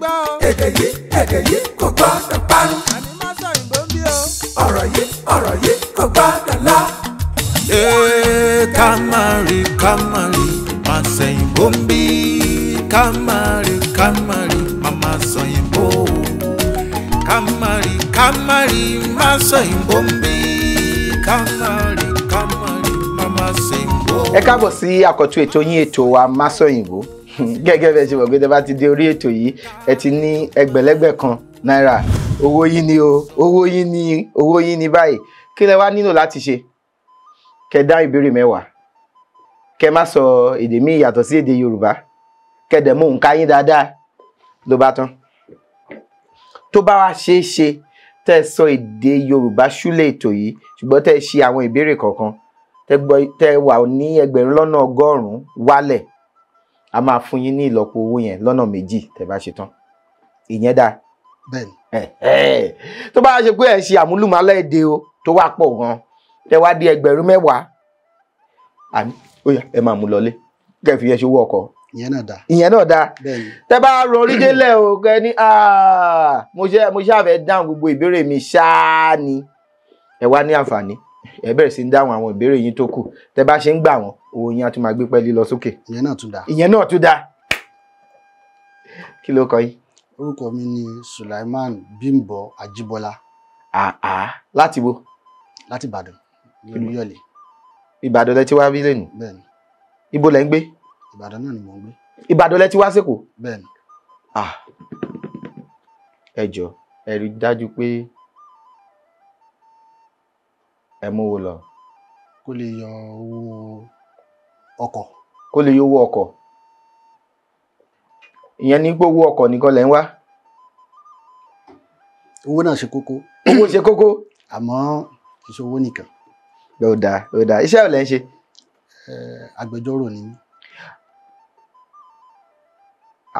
Èdè yìí, èdè yìí kò gbọ́dọ̀ parun. Ọ̀rọ̀ yìí, ọ̀rọ̀ yìí kò gbọ́dọ̀ lọ. Ee, ká má rí, ká má rí, má sẹ̀yìnbó ń bí. Ká má rí, ká má rí, má má sọ̀yìnbó. Ká má rí, ká má rí, má sọ̀yìnbó ń bí. Ká má rí, ká má rí, má má sẹ̀yìnbó. Ẹ káàbọ̀ sí àkọ́tún ètò yín, ètò wa Másọ̀yìnbó. Gẹ́gẹ́ bẹ́ẹ̀ ṣe mọ̀ pé tẹ́ bá ti dé orí ètò yìí, ẹ ti ní ẹgbẹ̀lẹ́gbẹ̀ kan náírà. Owó yín ni o, owó yín ni, owó yín ni báyìí. Kí lẹ wá nílò láti ṣe? Kẹ́ dá ìbéèrè 10, kẹ́ má sọ èdè míì yàtọ̀ sí èdè Yorùbá, kẹ́ dẹ̀ mú nǹka yín dáadáa, ló bá tán. Tó bá wá ṣeé ṣe tẹ́ ẹ sọ èdè Yorùbá ṣúlẹ̀ ètò yìí, ṣùgbọ́n tẹ́ ẹ ṣe àwọn ìbéèrè kọ̀ọ̀kan, tẹ́ ẹ wà ní 1,100,000 wálẹ̀, a máa fún yín ní ìlọ́po owó yẹn lọ́nà 2 tẹ́ bá ṣe tán. Ìyẹn dáa. Bẹ́ẹ̀ni. Tó bá ṣe pé ẹ ṣe àmúlùmálà èdè o tó wá pọ̀ gan, tẹ́ wá di 10,000, àní ó yá, ẹ máa mú lọlé kẹ́ fi yẹn ṣe owó ọkọ̀. Ìyẹn náà dáa. Ìyẹn náà dáa. Bẹ́ẹ̀ni. Tẹ́ bá rọrí délẹ̀ o, kẹ́ ní mo ṣáà fẹ́ dáhùn gbogbo ìbéèrè mi ṣáá ni. Ẹ wá ní àǹfààní, ẹ bẹ̀rẹ̀ sí ń dáhùn àwọn ìbéèrè yín tó kù. Tẹ́ bá ṣe ń gbà wọ́n, owó yín á tún máa gbé pẹ́ẹ́lí lọ sókè. Ìyẹn náà tún dáa. Ìyẹn náà tún dáa. Kí ló kọ yín? Orúkọ mi ni Sulaiman Bímbọ́ Ajíbọ́lá. Àá, láti wo? Láti Ìbàdàn, ní Olúyọ̀lé. Ìbàdàn lẹ ti wá bí lẹ́nu? Bẹ́ẹ̀ni. Ibo lẹ ń gbé? Ìbàdàn náà ni mò ń gbé. Ìbàdàn lẹ ti wá sÉkòó? Bẹ́ẹ̀ni. Ah, ẹ jọ̀ọ́, ẹ rí dájú pé ẹ mówó lọ. Kó lè yọ owó ọkọ̀. Kó lè yọ owó ọkọ̀. Ìyẹn ní pé owó ọkọ̀ nìkan lẹ ń wá. Owó náà ṣe kókó. Owó ṣe kókó. Àmọ́ kì í ṣe owó nìkan. Ó dáa, ó dáa. Iṣẹ́ wo lẹ ń ṣe? Agbẹjọ́rò ni mí.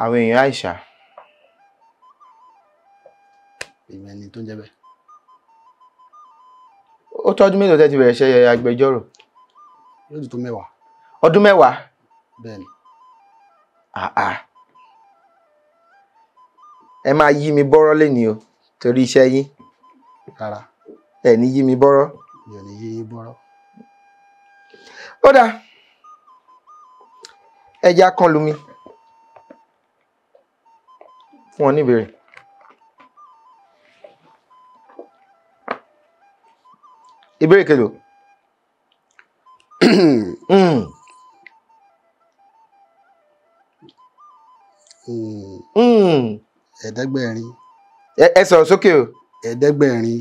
Àwọn èèyàn Àìṣà. Èmi ẹni tó ń jẹ́ bẹ́ẹ̀. Ó tọ́dún mélòó tẹ́ ti bẹ̀rẹ̀ iṣẹ́ agbẹjọ́rò? Yóò tó 10. Ọdún 10? Bẹ́ẹ̀ni. Àà. Ẹ máa yí mi bọ́rọ́ lénìí o, torí iṣẹ́ yín. Rárá. Ẹ ní yí mi bọ́rọ́. Mi ò ní yí yín bọ́rọ́. Ó dáa. Ẹja kan lu mi. Fún wọn ní ìbéèrè. Ìbéèrè kelo. Ẹ̀ẹ́dẹ́gbẹ̀rin. Ẹ sọ̀rọ̀ sókè o. Ẹ̀ẹ́dẹ́gbẹ̀rin.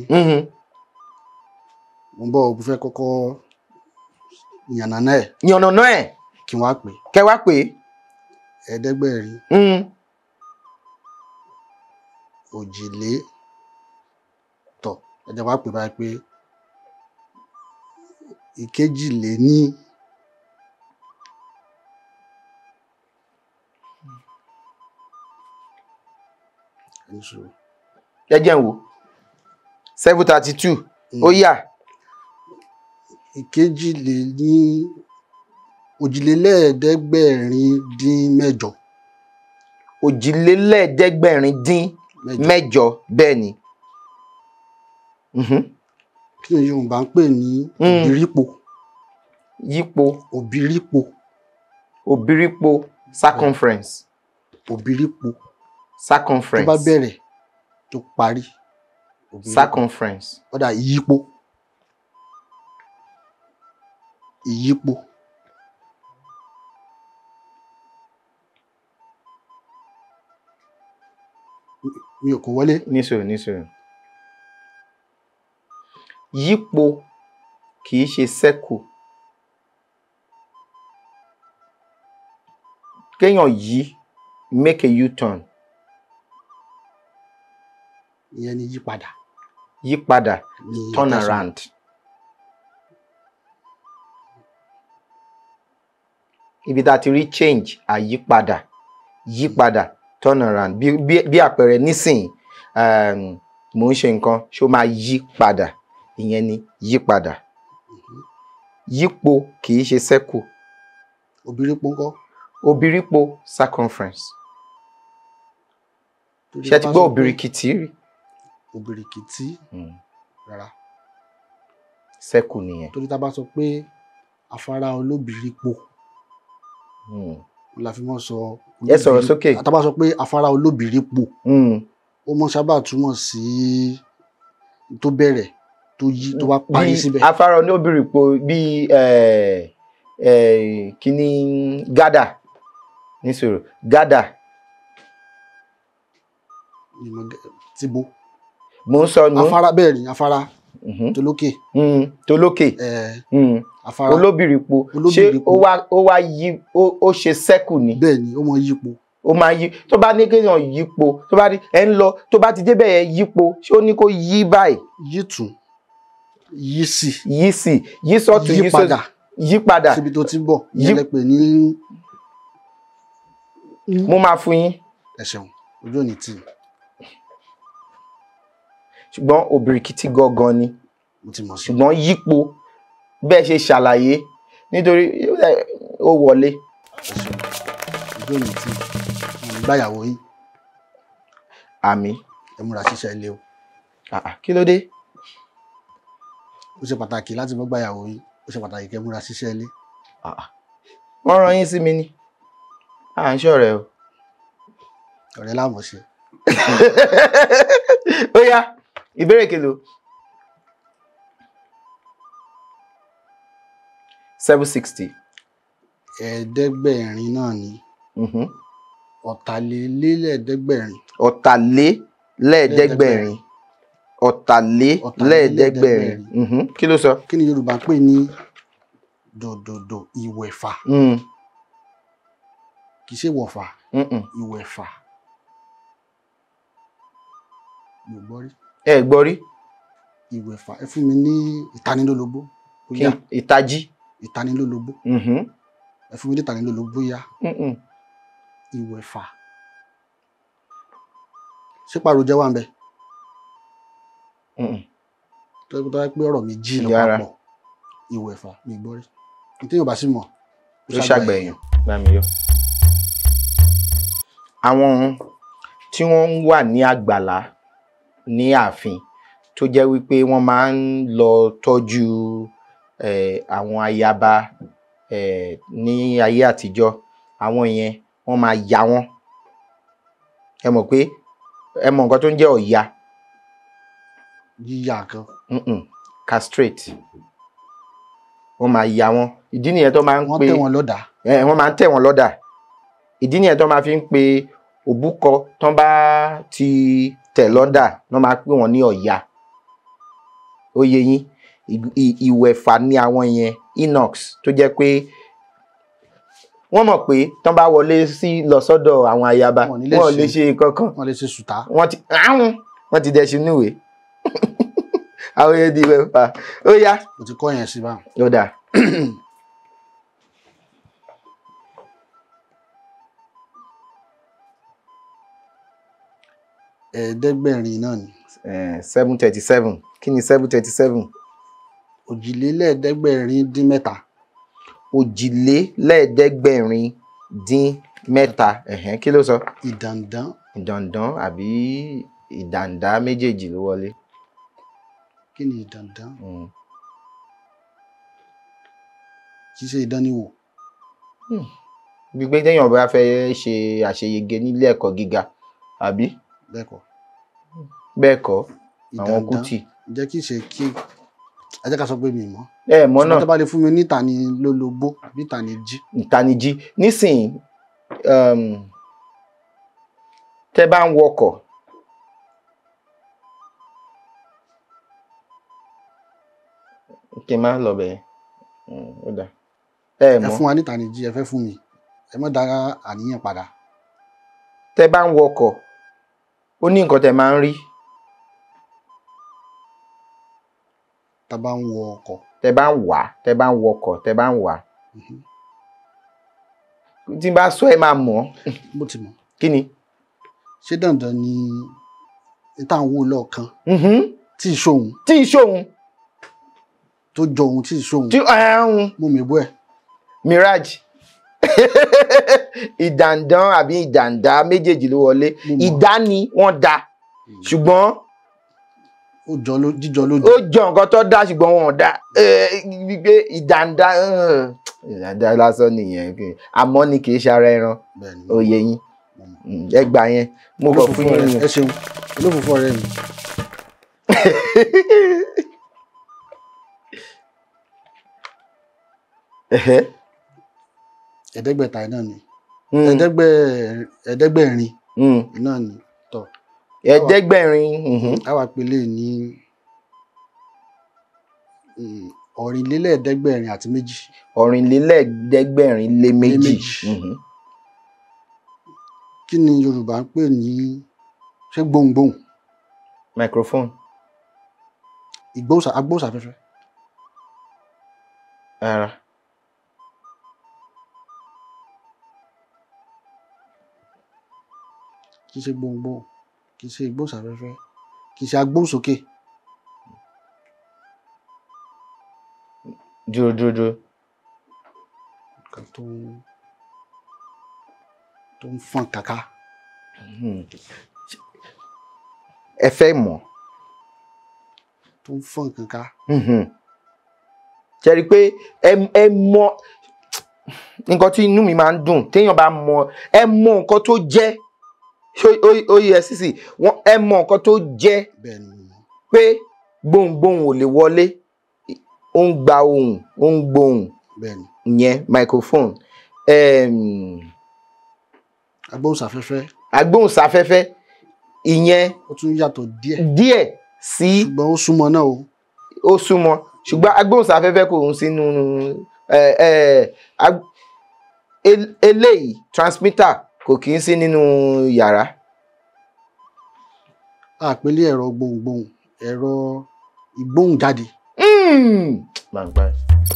Mo ń bọ̀, mo fẹ́ kọ́kọ́ yànnàná ẹ̀. Yànnàná ẹ̀. Kí n wá pè. Kẹ́ wá pè. Ẹ̀ẹ́dẹ́gbẹ̀rin. Òjìlé tọ̀, ẹ jẹ́ wá pè báyìí pé ìkejìléní Ẹ jẹ́ n wò. 732. Ó yá. Ìkejìléní 8,208. 8,208, bẹ́ẹ̀ ni. Kí ni Yorùbá ń pè ní òbírípo? Yípo. Òbírípo. Òbírípo, circumference. Òbírípo. Circumference. Tó bá bẹ̀rẹ̀ tó parí. Circumference. Ó dà, ìyípo. Ìyípo. Mi ò kò wọlé. Nísòro, nísòro. Yípo kì í ṣe circle. Kéèyàn yí, make a U-turn. Ìyẹn ni yípadà. Yípadà, turn around. Ibi tá a ti rí change, àyípadà, yípadà, turn around. Bí àpẹẹrẹ nísìnyí, mò ń ṣe nǹkan, ṣó máa yí padà. Ìyẹn ni yípadà. Yípo kì í ṣe circle. Òbírípo ńkọ́? Òbírípo, circumference. Ṣé ti gbọ́ òbìrìkìtì rí? Òbìrìkìtì rárá. Sẹ́kù nìyẹn. Torí tá a bá sọ pé afárá olóbìrípo la fi mọ́ sọ. Ẹ sọ̀rọ̀ sókè. Tá a bá sọ pé afárá olóbìrípo, ó mọ́ sábà túmọ̀ sí tó bẹ̀rẹ̀ tó yí tó wá parí síbẹ̀. Afárá olóbìrípo bíi kíní gádà nísòro gádà. Tíbo. Mo ń sọ nù. Afárá bẹ́ẹ̀ ni afárá tó lókè. Tó lókè. Afárá olóbìrípo ṣé ó wá yí ó ṣe sẹ́kù ni. Bẹ́ẹ̀ ni ó mọ yípo. Ó máa yí tó bá ní kéèyàn yípo tó bá ní ẹ ń lọ tó bá ti débẹ̀ yẹn yípo ṣé ó ní kó yí báyìí. Yí tún yí sí. Yí sí yí sọ́tún yí sọ́tún yí padà. Síbi tó ti ń bọ̀ yẹn lẹ pè ní. Mo máa fún yín. Ẹ ṣeun ojú ò ní tì. Ṣùgbọ́n òbìrìkìtì gangan ni. Mo ti mọ̀ sí. Ṣùgbọ́n yípo bẹ́ẹ̀ ṣe ṣàlàyé nítorí ó wọlé. Ojú ò ní tì mo ní gbàyàwó yín. Àmín. Ẹ múra ṣiṣẹ́ ilé o. Kí ló dé? Ó ṣe pàtàkì láti mọ́ gbàyàwó yín, ó ṣe pàtàkì kẹ́ múra ṣiṣẹ́ ilé. Wọ́n rán yín sí mi ni à ń ṣọ̀rẹ́ o. Ọ̀rẹ́ láàmú ṣe. Ó yá ìbéèrè kelo. 760. Ẹ̀ẹ́dẹ́gbẹ̀rin náà ni. Ọ̀tàlélẹ́ẹ̀ẹ́dẹ́gbẹ̀rin. Ọ̀tàlélẹ́ẹ̀ẹ́dẹ́gbẹ̀rin. Ọ̀tàlélẹ́ẹ̀ẹ́dẹ́gbẹ̀rin. Kí ló sọ? Kí ni Yorùbá ń pè ní dòdòdò ìwẹ̀fà? Kì í ṣe wọ̀fà. Ìwẹ̀fà. Mi ò gbọ́ rí. Ẹ gbọ́ rí? Ìwẹ̀fà. Ẹ fún mi ní ìtanilólobó. Ìtají. Ìtanilólobó. Ẹ fún mi ní ìtanilólobó yá. Ìwẹ̀fà. Ṣé pàrọ̀ jẹ́ wà ń bẹ? Tó yẹ pé ọ̀rọ̀ méjì ló papọ̀. Ìwẹ̀fà mi gbọ́ rí. Ní tí yóò bá sì mọ̀. Ó ṣàgbẹ̀yìn. Bá mi yọ. Àwọn tí wọ́n ń wà ní àgbàlá ní ààfin tó jẹ́ wípé wọ́n máa ń lọ tọ́jú àwọn ayaba ní ayé àtijọ́, àwọn yẹn wọ́n máa ya wọ́n. Ẹ mọ̀ pé ẹ mọ̀ nǹkan tó ń jẹ́ ọ̀ya. Yíya kan. Castrate. Wọ́n máa ya wọ́n. Ìdí nìyẹn tó máa ń pè. Wọ́n tẹ̀ wọ́n lọ́dà. Wọ́n máa ń tẹ̀ wọ́n lọ́dà. Ìdí nìyẹn tó máa fi ń pe òbúkọ tán bá ti tẹ̀ lọ́dà wọ́n máa pè wọ́n ní ọ̀ya. Ó yé yín. Ìwẹ̀fà ni àwọn yẹn, inox, tó jẹ́ pé wọ́n mọ̀ pé tán bá wọlé sí lọ sọ́dọ̀ àwọn ayaba wọ́n lè ṣe kankan. Wọ́n lè ṣe sùtá. Wọ́n ti dẹ̀ṣin núwèé. Àwọn yẹn di ìwẹ̀fà. Ó yá. Mo ti kọ́ yẹn sí báwọn. Ó dáa. Ẹ̀ẹ́dẹ́gbẹ̀rin náà ni. 737. Kí ni 737? 3,283. 3,283. Kí ló sọ? Ìdàndán. Ìdàndán àbí ìdàndá méjèèjì ló wọlé. Kí ni ìdàndán? Kì í ṣe ìdánníwò. Bí pé téèyàn bá fẹ́ ṣe àṣeyege nílé ẹ̀kọ́ gíga àbí? Bẹ́ẹ̀ kọ́. Bẹ́ẹ̀ kọ́. Àwọn Kútì. Ǹjẹ́ kì í ṣe kí ẹ jẹ́ ká sọ pé mi mọ̀. Ẹ mọ̀ náà. Ṣùgbọ́n tó bá lè fún mi ní ìtanilólobó àbí ìtanijí. Ìtanijí. Nísìnyí, tẹ́ bá ń wọkọ̀. Kí n má lọ bẹ̀yẹn. Ó dáa. Ẹ mọ̀. Ẹ fún wa ní ìtanijí, ẹ fẹ́ fún mi. Ẹ má dá àníyàn padà. Tẹ́ bá ń wọkọ̀, ó ní nǹkan tẹ́ máa ń rí. Tá bá ń wọ ọkọ̀. Tẹ́ bá ń wà, tẹ́ bá ń wọkọ̀, tẹ́ bá ń wà. Tí n bá sọ ẹ máa mọ̀. Mo ti mọ̀. Kí ni? Ṣé dandan ni tá à ń wò lọ́ọ̀kan? Tí ì ṣòun. Tí ì ṣòun. Tó jọ òun tí ì ṣòun. Tí ẹ̀hún. Mo mèbú ẹ̀. Mirage. Ìdàndán àbí ìdàndá méjèèjì ló wọlé. Ìdá ni wọ́n da, ṣùgbọ́n ó jọ ló jíjọ ló ó jọ nǹkan tó dá, ṣùgbọ́n wọn ò dá. Gbígbé ìdàndá, ìdàndá lásán nìyẹn, àmọ́ ni kì í ṣe ara ẹran. Oyè yín, ẹ gbà yẹn, mo kọ̀ fún yín. Ẹ ṣeun, olófòfò ọ̀rẹ́ mi. Ẹ̀ẹ́dẹ́gbẹ̀ta náà ni, ẹ̀ẹ́dẹ́gbẹ̀rin náà ni tọ. Ẹ̀ẹ́dẹ́gbẹ̀rin. Àwa pèlè ní ọ̀rìnlélẹ́ẹ̀ẹ́dẹ́gbẹ̀rin àti méjì. Ọ̀rìnlélẹ́ẹ̀ẹ́dẹ́gbẹ̀rin lé méjì. Kí ni Yorùbá ń pè ní ṣé gbohùngbohùn? Microphone. Agbóhùnsáfẹ́fẹ́. Rárá. Kì í ṣe gbohùngbohùn, kì í ṣe ìgbóhùnsáfẹ́fẹ́, kì í ṣe agbóhùnsókè. Dúró dúró dúró. Nǹkan tó ń fọ́n kàkà. Ẹ fẹ́ mọ̀. Tó ń fọ́n kàkà. Ṣe rí i pé ẹ mọ̀ nǹkan tí inú mi máa ń dùn téèyàn bá mọ̀, ẹ mọ̀ nǹkan tó jẹ́ OEFCC, ẹ mọ̀ nǹkan tó jẹ́ pé gbohùngbohùn ò lè wọlé, ó ń gba ohùn, ó ń gbohùn, ìyẹn microphone. Agbóhùnsáfẹ́fẹ́. Agbóhùnsáfẹ́fẹ́ ìyẹn ó tún yàtọ̀ díẹ̀ díẹ̀ sí, ṣùgbọ́n ó súnmọ́ náà o. Ó súnmọ́, ṣùgbọ́n agbóhùnsáfẹ́fẹ́ kò ń sínú eléyìí, transmitter kò kì í sí nínú yàrá. Àpèlé ẹ̀rọ gbohùngbohùn, ẹ̀rọ ìgbóhùnjáde.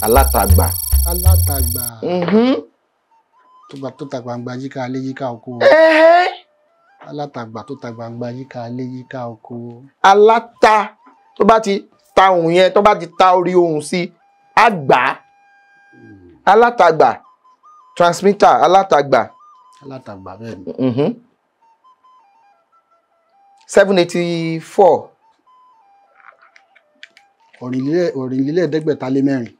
Alátagbà. Alátagbà. Tó ta gbangba yíká alé yíká oko. Alátagbà tó ta gbangba yíká alé yíká oko. Aláta tó bá ti ta ohùn yẹn, tó bá ti ta orí ohùn sí, á gbà á. Alátagbà, transmitter, alátagbà. Alátagbà bẹ́ẹ̀ ni. 784. Ọ̀rìnlélẹ́ẹ̀ẹ́dẹ́gbẹ̀ta lé mẹ́rin.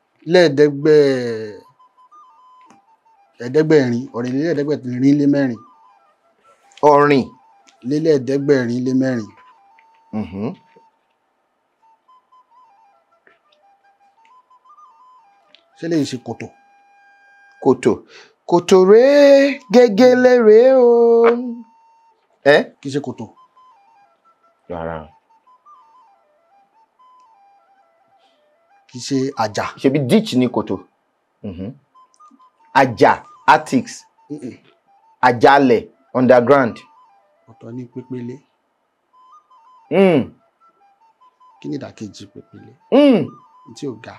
Ẹ̀ẹ́dẹ́gbẹ̀rin, ọ̀rìnlélẹ́ẹ̀ẹ́dẹ́gbẹ̀rin lé mẹ́rin. Ọ̀rìn. Lélẹ́ẹ̀ẹ́dẹ́gbẹ̀rin lé mẹ́rin. Ṣé lè ṣe kòtò? Kòtò. Kòtò rèé, gégélé rèé o. Kì í ṣe kòtò. Rárá. Kì í ṣe àjà. Ṣebí ditch ni kòtò. Àjà, attics. Àjàlẹ̀, underground. Ọ̀tọ̀ ní pépélé. Kí ni ìdàkejì pépélé? Ntí ò ga.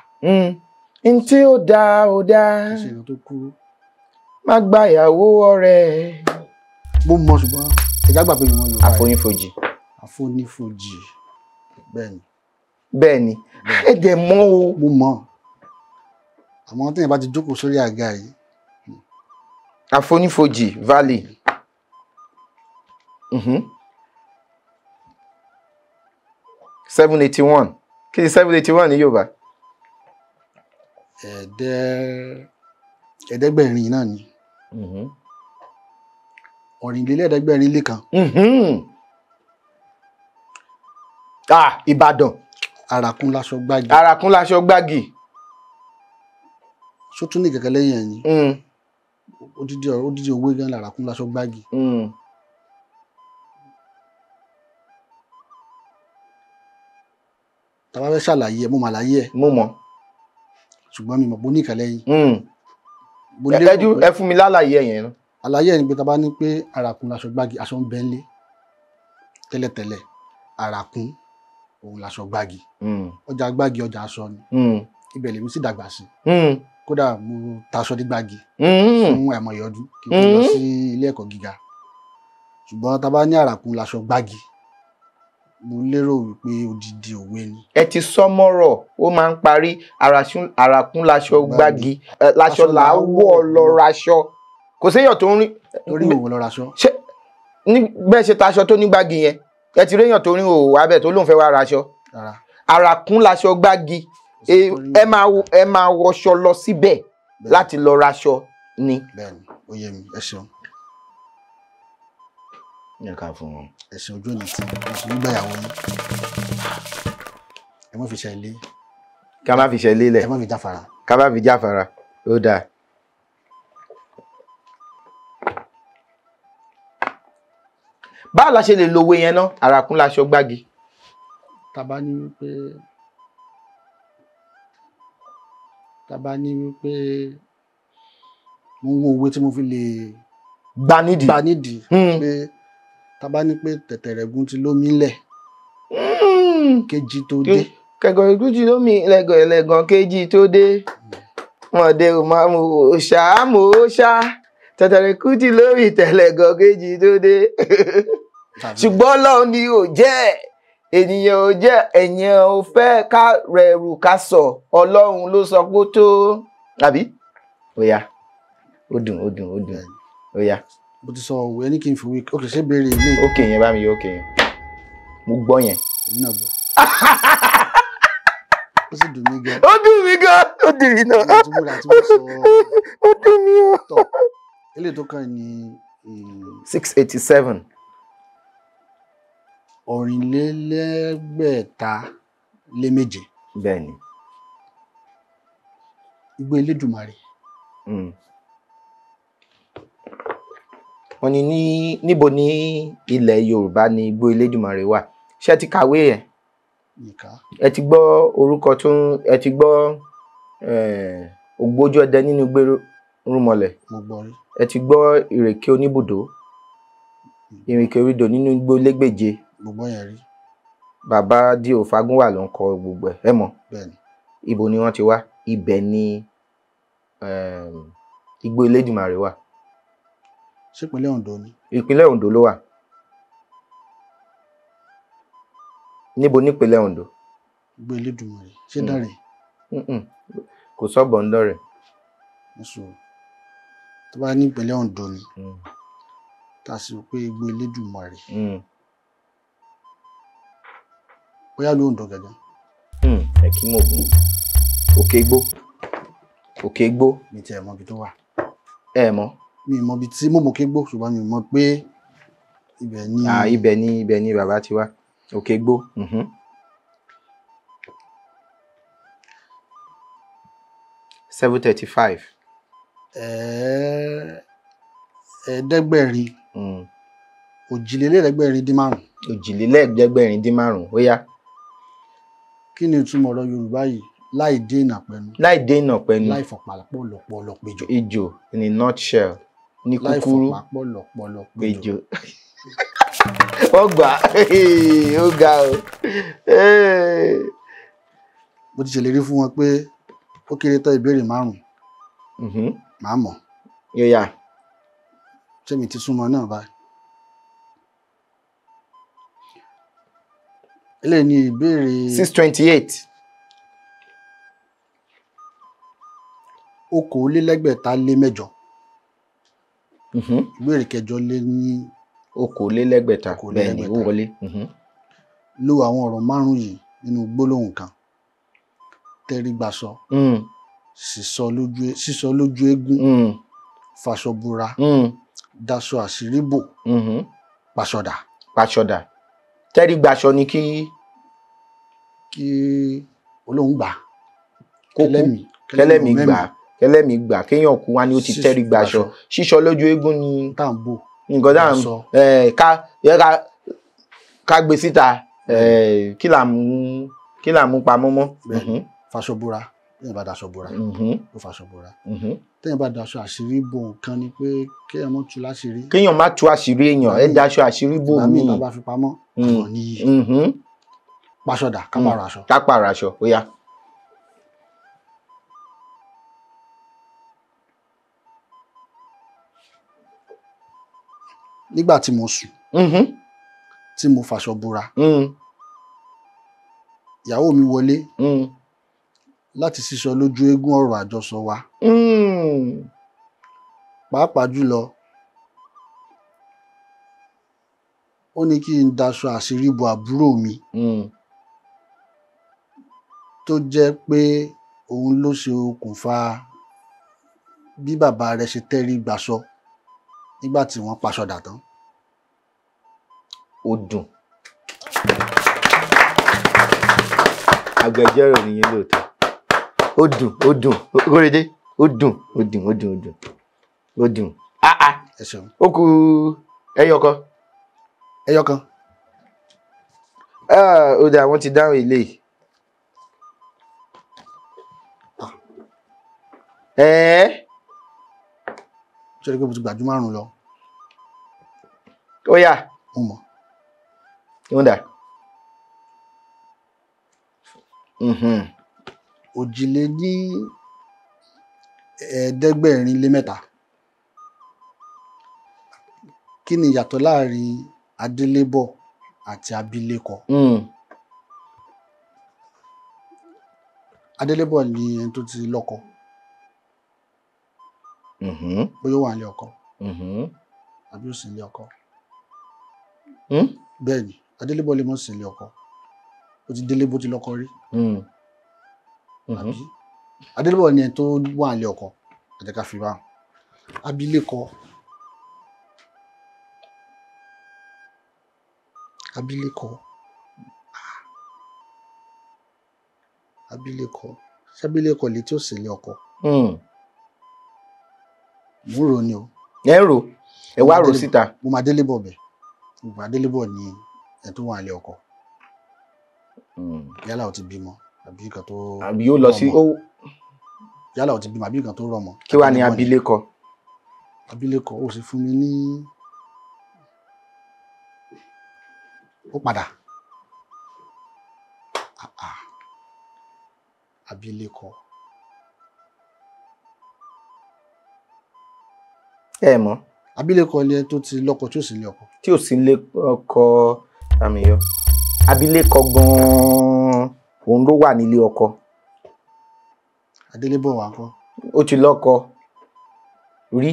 Ntí ò da ò da. Kì í ṣe nǹkan tó kúrú. Má gba ìyàwó ọ̀rẹ́. Mo mọ̀, ṣùgbọ́n ẹ̀já gbà pé mo mọ̀ Yorùbá. Àfonífojì. Àfonífojì. Bẹ́ẹ̀ni. Bẹ́ẹ̀ni. Ẹ dẹ̀ mọ̀ o. Mo mọ̀. Àmọ́ téèyàn bá ti jókòó sórí àga yìí. Àfonífojì Valley. 781. Kí ni 781 ní Yorùbá? Ẹ̀ẹ́dẹ́gbẹ̀rin náà ni. Ọ̀rìnlélẹ́ẹ̀ẹ́dẹ́gbẹ̀rin lé kan. Ìbàdàn. Àràkún láṣọ gbági. Àràkún láṣọ gbági. Ṣó tún ní kẹ̀kẹ́ lẹ́yìn ẹ̀ ni? Odidi ọ̀rọ̀, odidi òwe gan làràkún láṣọ gbági. Tá bá fẹ́ ṣàlàyé ẹ̀, mo mà láyé ẹ̀. Mo mọ̀. Ṣùgbọ́n mi mọ̀ pé ó ní ìkà lẹ́yìn. Ẹ fún mi lálàyé ẹ̀ yẹn. Àlàyé ẹ̀ ni pé tá bá ní pé àràkún láṣọ gbági, aṣọ ń bẹ ńlé tẹ́lẹ̀tẹ́lẹ̀, àràkún òun láṣọ gbági. Ọjà gbági ọjà aṣọ ni. Ibẹ̀ lèmi sì dàgbà sí. Kódà mo taṣọ dé gbági fún àìmọye ọdún kí n tó lọ sí ilé ẹ̀kọ́ gíga. Ṣùgbọ́n tá bá ní àràkún láṣọ gbági, mo lérò wípé odidi òwe ni. Ẹ ti sọ mọ́rọ̀, ó máa ń parí àràkún láṣọ gbági, láṣọ làá wọ̀ lọ raṣọ. Kò séèyàn tó ń rìn Lórí ìwòwò lọ raṣọ. Ṣé ní bẹ́ẹ̀ ṣe taṣọ tó ní gbági yẹn, ẹ ti réyàn tó rin òwò abẹ tó lóun fẹ́ wá raṣọ? Rárá. Àràkún laṣọ gbági. Ẹ máa wọṣọ lọ síbẹ̀ láti lọ raṣọ ni. Bẹ́ẹ̀ni, ó yé mi, ẹ ṣeun. Ní ká fún wọn. Ẹ ṣeun, ojú òní tí mo sì ń gbàyàwó yín. Ẹ má fi ṣe ilé. Ká má fi ṣe ilé lẹ̀. Ẹ má fi jáfara. Ká má fi jáfara, ó dáa. Báwo la ṣe lè lo òwe yẹn náà? Àràkún laṣọ gbági. Tá bá ní wípé mo ń wo òwe tí mo fi lè gbà nídìí. Gbà nídìí pé tá bá ní pé tẹ̀tẹ̀rẹ̀gún ti lómi lẹ̀ kejì tó dé. Kẹ̀gàn ti lómi lẹ́gàn ẹlẹ́gàn kejì tó dé. Mọ̀dé òṣà mò ṣá. Tẹ̀tẹ̀rẹ̀gún ti lómi tẹ̀lẹ̀gàn kejì tó dé. Ṣùgbọ́n Ọlọ́run ni ò jẹ́, ènìyàn ò jẹ́, ẹ̀yàn ò fẹ́ ká rẹ̀rù ká sọ, Ọlọ́run ló sọ pé tó. Àbí? Ó yá. Ó dùn, ó dùn, ó dùn. Ó yá. Mo ti sọ òwe ní kí n fi wí. Ó kì í ṣe béèrè ilé. Ókè yẹn bá mi yọ ókè yẹn. Mo gbọ́ yẹn. Èmi náà gbọ́. Ó sì dùn mí gan. Ó dùn mí gan. Ó dùn mí náà. Mo ti múra tí mo sọ. Ó dùn mí o. Tọ́ eléyìí tó kàn ní. 687. 727. Bẹ́ẹ̀ni. Igbó Elédùmarè. Wọ́n ní níbo ní ilẹ̀ Yorùbá ni igbó Elédùmarè wà? Ṣé ẹ ti kàwé yẹn? Ẹ ti gbọ́ orúkọ tó ń ẹ ti gbọ́ Ògbójú ọdẹ nínú igbó Rúmọlẹ̀. Mo gbọ́ rí. Ẹ ti gbọ́ Ìrèké Oníbùdó. Ìrìnkè orídò nínú igbó Lẹ́gbèje. Mo gbọ́ yẹn rí. Bàbá D.O. Fágúnwà ló ń kọ gbogbo ẹ̀, ẹ mọ̀. Bẹ́ẹ̀ni. Ibo ni wọ́n ti wá? Ibẹ̀ ni igbó Elédùmarè wà. Ṣé ìpínlẹ̀ Oǹdó ni? Ìpínlẹ̀ Oǹdó ló wà. Níbo nípínlẹ̀ Oǹdó? Igbó Elédùmarè. Ṣé Dànrè? Kò sọ́bọ̀ ń dọ̀rẹ̀. Tó bá ní ìpínlẹ̀ Oǹdó ni. Tá a sì rò pé igbó Elédùmarè. Bóyá ló Oǹdó gẹ́gẹ́. Ẹ̀kímògùn. Òkè Igbó. Òkè Igbó. Mi tiẹ̀ mọ ibi tó wà. Ẹ mọ̀. Mi mọ ibi tí mo mọ̀ Òkè Igbó, ṣùgbọ́n mi mọ̀ pé ibẹ̀ ni. Ibẹ̀ ni bàbá ti wá. Òkè Igbó. 735. 785. 785. 785, ó yá. Kí ni ìtumọ̀ ọ̀rọ̀ Yorùbá yìí? Láì dènà pẹ̀lú. Láì dènà pẹ̀lú. Láì fọ̀pá pọ̀lọpọ̀lọ péjọ. Ejò in a nutshell. Ní kúkúrú. Láì fọ̀pá pọ̀lọpọ̀lọ péjọ. Ó gbà ó ga o. Mo ti ṣèlérí fún wọn pé ó kéré tán ìbéèrè 5. Màá mọ̀. Yóò yá. Ṣé mi ti súnmọ́ náà báyìí? Eléyìí ni ìbéèrè. 628. 628. Ìbéèrè kẹjọ lé ní. 628. Bẹ́ẹ̀ni, ó wọlé. Lo àwọn ọ̀rọ̀ 5 yìí nínú gbólóhùn kan. Tẹrígbàsọ. Sísọ lójú eégún. Faṣọ bora. Daṣọ àṣírí bò. Paṣọdà. Paṣọdà. Tẹrígbàsọ ni kí. Kí olóhùn gbà. Kẹlẹ́mì gbà. Kẹlẹ́mì gbà. Kéèyàn kú wá ní ó ti tẹrígbàsọ. Sísọ lójú eégún ni. Tá à ń bò. Nǹkan tá à ń ká gbé síta, kí là ń mú pamọ́ mọ́. Faṣọ bora. Téèyàn bá daṣọ bora. Ó faṣọ bora. Téèyàn bá daṣọ àṣírí bò nǹkan ni pé kéèyàn má tú láṣìírí. Kéèyàn má tú àṣírí èèyàn, ẹ daṣọ àṣírí bò mí. Ìgbà míì tá a bá fi pamọ́, àwọn níyì. Paṣọdà, ká pààrọ̀ aṣọ. Ká pààrọ̀ aṣọ, ó yá. Nígbà tí mo sùn, tí mo faṣọ bora, ìyàwó mi wọlé láti sísọ lójú eégún ọ̀rọ̀ àjọsọ wa. Pàápàá jùlọ ó ní kí n daṣọ àṣírí bo àbúrò mi tó jẹ́ pé òun ló ṣe okùnfà bí bàbá rẹ̀ ṣe tẹ́rí gbaṣọ nígbà tí wọ́n paṣọ dà tán. Ó dùn. Agbẹjọ́rò nìyẹn lóòótọ́. Ó dùn, ó dùn, Kóredé, ó dùn, ó dùn, ó dùn, ó dùn, ó dùn. Ẹ ṣeun. Ó kù ẹyọ kan. Ẹyọ kan. Ó dà, wọ́n ti dáhùn ilé yìí. Ṣé o rí pé mo ti gbàjú márùn-ún lọ? Ó yá. Mo mọ̀. Ó dà. 783. Kí ni ìyàtọ̀ láàrin adélébọ̀ àti abilékọ? Adélébọ̀ ni ẹni tó ti lọ́kọ. Bóyá ó wà nílé ọkọ àbí ó sì nílé ọkọ. Bẹ́ẹ̀ ni, adélébọ̀ lè mọ̀ sí nílé ọkọ. Ó ti délé bó ti lọ́kọ rí. Àbí adélébọ̀ ni ẹni tó wà nílé ọkọ. Ẹ jẹ́ ká fi bá abilékọ. Abilékọ. Abilékọ. Ṣé abilékọ lè tí ó sì nílé ọkọ? Mo ń rò ni o. Ẹ ń rò, ẹ wá rò síta. Mo máa délé bọ̀ bẹ̀. Mo máa délé bọ̀ ni ẹ tó wà nílé ọkọ. Yálà ó ti bímọ àbí nǹkan tó. Àbí yóò lọ sí. Yálà ó ti bímọ àbí nǹkan tó rọmọ. Kí wàá ní abilékọ? Abilékọ ó sì fún mi ní. Ó padà. Abilékọ. Ẹ mọ̀. Abilékọ ni ẹ tó ti lọ́kọ tí ò sí nílé ọkọ. Tí ò sí nílé ọkọ àmìyọ. Abilékọ gan-an òun ló wà nílé ọkọ. Adélébọ̀ wà ńkọ́? Ó ti lọ́kọ rí.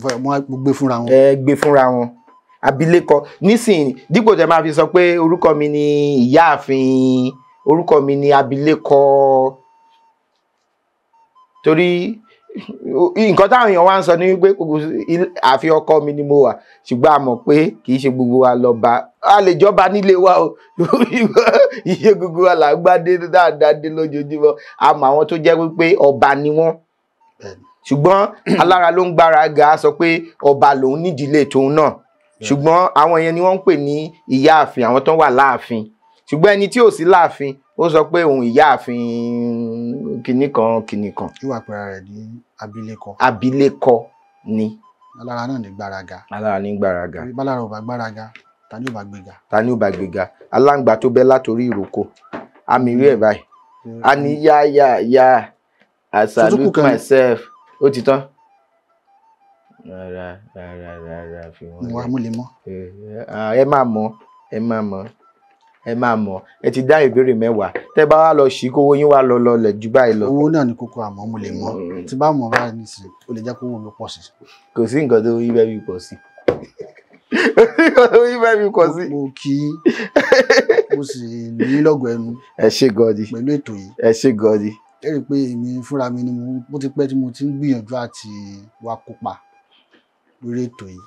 Wọ́n á gbé fúnra wọn. Ẹ gbé fúnra wọn. Abilékọ nísìnyí dípò tẹ máa fi sọ pé orúkọ mi ni ìyáàfin, orúkọ mi ni abilékọ. Torí nǹkan táwọn èèyàn wá ń sọ ní wípé àfi ọkọ mi ni mo wà, ṣùgbọ́n a mọ̀ pé kì í ṣe gbogbo wa lọ́ba, a lè jọba nílé wa o, iye gbogbo wa là ń gbádé dáadáa dé lójoojúmọ́. A mọ̀ àwọn tó jẹ́ wípé ọba ni wọ́n, ṣùgbọ́n alára ló ń gbára ga sọ pé ọba lòun nídìílé tòun náà, ṣùgbọ́n àwọn yẹn ni wọ́n ń pè ní ìyáàfin, àwọn tó wà láàfin. Ṣùgbọ́n ẹni tí ò sí láàfin ó sọ pé òun ìyáàfin kìnnì kan kìnnì kan. Yóò wá pera rẹ̀ ní abilékọ. Abilékọ ni. Alára náà ní gbáraga. Alára ní gbáraga. Bálára ò bá gbáraga, ta ni ò bá gbéga? Ta ni ò bá gbéga? Aláǹgbá tó bẹ́ látòrí ìrókò. Àmì rí ẹ̀ báyìí. A ní yá yá yá, I salute myself. Ó ti tán. Rárá rárá rárá fi wọ́n. Mo wá mú lè mọ́. Ẹ máa mọ̀, ẹ máa mọ̀, ẹ máa mọ̀. Ẹ ti dá ìbéèrè mẹ́wàá. Tẹ́ bá wá lọ sí kówó yín wá lọ lọlẹ̀ jù báyìí lọ. Owó náà ni kókó, àmọ́ mo lè mọ̀. Tí bá mọ̀ báyìí nísìnyí, ó lè jẹ́ kówó mi pọ̀ sí. Kò sí nǹkan tó yí bẹ́ẹ̀ bí pọ̀ sí. Kò sí nǹkan tó yí bẹ́ẹ̀ bí pọ̀ sí. Mo kí mo sì ní lọ́gọ̀ ẹnu. Ẹ ṣé gọ́ọ̀dì. Pẹ̀lú ètò yìí. Ẹ ṣé gọ́ọ̀dì. Ẹ rí i pé èmi fúnra mi ni mo ti pẹ́ tí mo ti ń gbìyànjú àti wá kópa lórí ètò yìí.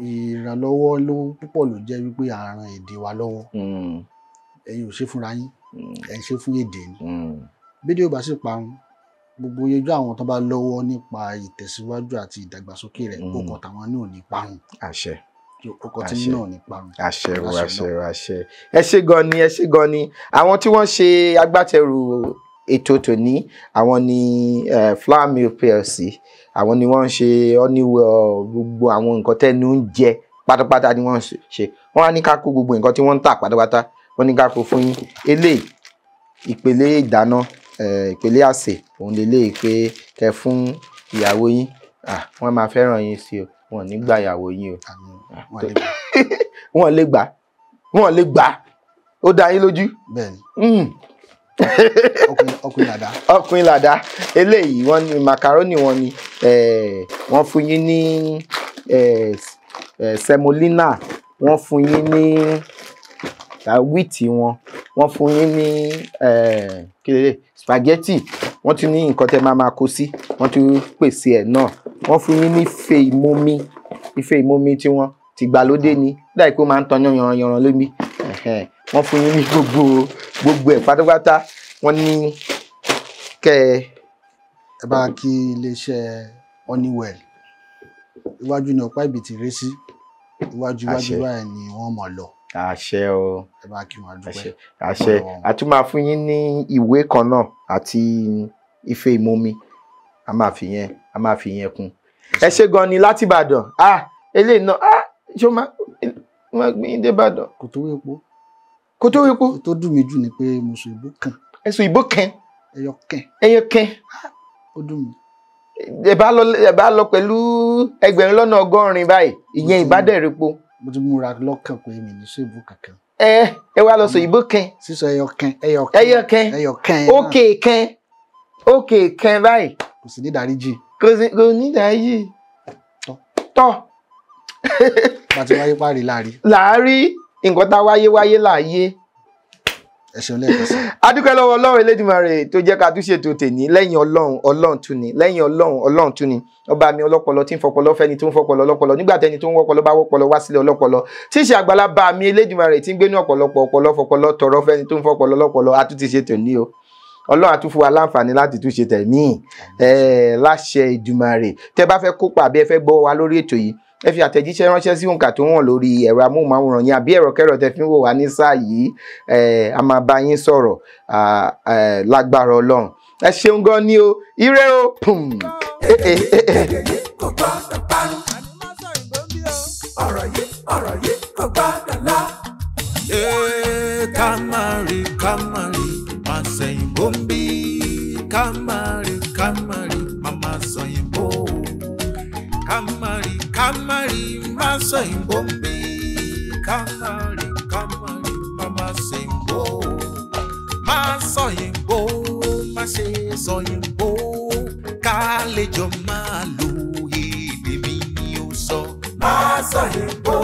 Ìrànlọ́wọ́ ló púpọ̀ ló jẹ́ wípé à ń ran èdè wa lọ́wọ́. Ẹ̀yin ò ṣe fúnra yín, ẹ̀ ń ṣe fún èdè ni. Bídíò bá sì parun, gbogbo ojú àwọn tó bá lọ́wọ́ nípa ìtẹ̀síwájú àti ìdàgbàsókè rẹ̀, ó kọ tàwọn náà ní parun. Àṣẹ. Ó kọ tí náà ní parun. Àṣẹ o, àṣẹ o, àṣẹ. Ẹ ṣé gan ni, ẹ ṣé gan ni. Àwọn tí wọ́n ṣe agbátẹrù ètò tòní, àwọn ni Flour Mill PLC, àwọn ni wọ́n ń ṣe Honeywell, gbogbo àwọn nǹkan tẹ́nu ń jẹ pátápátá ni wọ́n ń ṣe. Wọ́n á ní ká kó gbogbo nǹkan tí wọ́n ń tà pátápátá, wọ́n ní ká kó fún yín. Eléyìí ìpele ìdáná, ìpele àsè, òun lélẹ́yìí pé kẹ́ fún ìyàwó yín. Wọ́n máa fẹ́ràn yín sí o, wọn ò ní gba ìyàwó yín o. Wọ́n lè gbà, wọ́n lè gbà, ó dá yín lójú. Bẹ́ẹ̀ni. Ọkùnrin làdá. Ọkùnrin làdá. Eléyìí wọ́n ní macaroni, wọ́n ní wọ́n fún yín ní semolina, wọ́n fún yín ní wíìtì wọn, wọ́n fún yín ní spaghetti, wọ́n tún ní nǹkan tẹ́ máa kó sí, wọ́n tún pèsè ẹ̀ náà. Wọ́n fún yín ní ife ìmomi, ife ìmomi tí wọ́n ti gbàlódé ni, láì pé ó máa ń tan yanranyanran lómi. Wọ́n fún yín ní gbogbo ẹ̀ pátápátá. Wọ́n ní kẹ́ ẹ. Ẹ bá kí iléeṣẹ́ Honeywell, iwájú ni ọ̀pá ìbìtì ré sí, iwájú iwájú báyìí ni wọ́n mọ̀ lọ. Àṣẹ o. Ẹ bá kí wọn dúpẹ́. Àṣẹ. A tún máa fún yín ní ìwé kan náà àti ife ìmomi, a máa fi yẹn, a máa fi yẹn kún. Ẹ ṣé gan ni láti Ìbàdàn. Eléyìí náà ṣó máa gbé yín dé Ìbàdàn. Kò tó wépo. Kò tó wépo. Kò tó dùn mí jù ni pé mo sọ ìbò kan. Ẹ sọ ìbò kan. Ẹyọ kan. Ẹyọ kan. Ó dùn mí. Ẹ bá lọ pẹ̀lú 1,100,000 báyìí, ìyẹn ìbádẹ́rẹ́po. Mo ti múra lọ́kàn pé mi ní sọ ìbò kankan. Ẹ wá lọ sọ ìbò kan. Sísọ ẹyọ kan. Ẹyọ kan. Ẹyọ kan. Ẹyọ kan. Ókè kan. Ókè kan báyìí. Kò sí ní ìdáríjì. Kò ní ìdáríjì. Tọ́. Bá ti wáyé párí láàrí. Láàrí nǹkan tá wáyé wáyé láàyè. Ẹ ṣeun lẹ́ẹ̀kan sí. A dúpẹ́ lọ́wọ́ Ọlọ́run Elédùmarè tó jẹ́ ká tún ṣètò tèní. Lẹ́yìn Ọlọ́run, Ọlọ́run tún ni. Lẹ́yìn Ọlọ́run, Ọlọ́run tún ni. Ọba mi ọlọ́pọlọ tí ń fọpọlọ fẹ́ni tó ń fọpọlọ lọ́pọlọ, nígbà tẹni tó ń wọ́pọlọ bá wọ́pọlọ wá sílẹ̀ ọlọ́pọlọ, tí í ṣe àgbàlá bá mi Elédùmarè tí ń gbénú ọ̀pọ̀lọpọ̀ ọpọlọ fọpọlọ tọrọ fẹ́ni tó ń fọpọlọ lọ́pọlọ. A tún ti ṣe tòní o. Ọlọ́run á tún fún wa láǹfààní láti tún ṣe tẹ̀mí láṣẹ Èdùmàrè. Tẹ́ bá fẹ́ kópa àbí ẹ fẹ́ gbọ́ wa lórí ètò yìí, ẹ fi àtẹ̀jíṣẹ́ ránṣẹ́ sí òǹkà tó wọ̀n lórí ẹ̀rọ amóhùnmáwòrán yín àbí ẹ̀rọ kẹ́rọ tẹ́ fi ń wò wá ní sáà yìí. A máa bá yín sọ̀rọ̀ lágbára Ọlọ́run. Ẹ ṣeun gan ni o, ire o. Kò gbọ́dọ̀ parun. Ọ̀rọ̀ yìí kò gbọ́dọ̀ lọ. Ká má rí, ká má rí, má sẹ̀yìnbó ń bí. Ká má rí, ká má rí, má má sọ̀yìnbó. Ká má rí, ká má rí, má sọ̀yìnbó ń bí. Ká má rí, ká má rí, má má sẹ̀yìnbó. Má sọ̀yìnbó, má ṣe sọ̀yìnbó. Ká lè jọ máa lo èdè mi ni ó sọ. Má sọ̀yìnbó.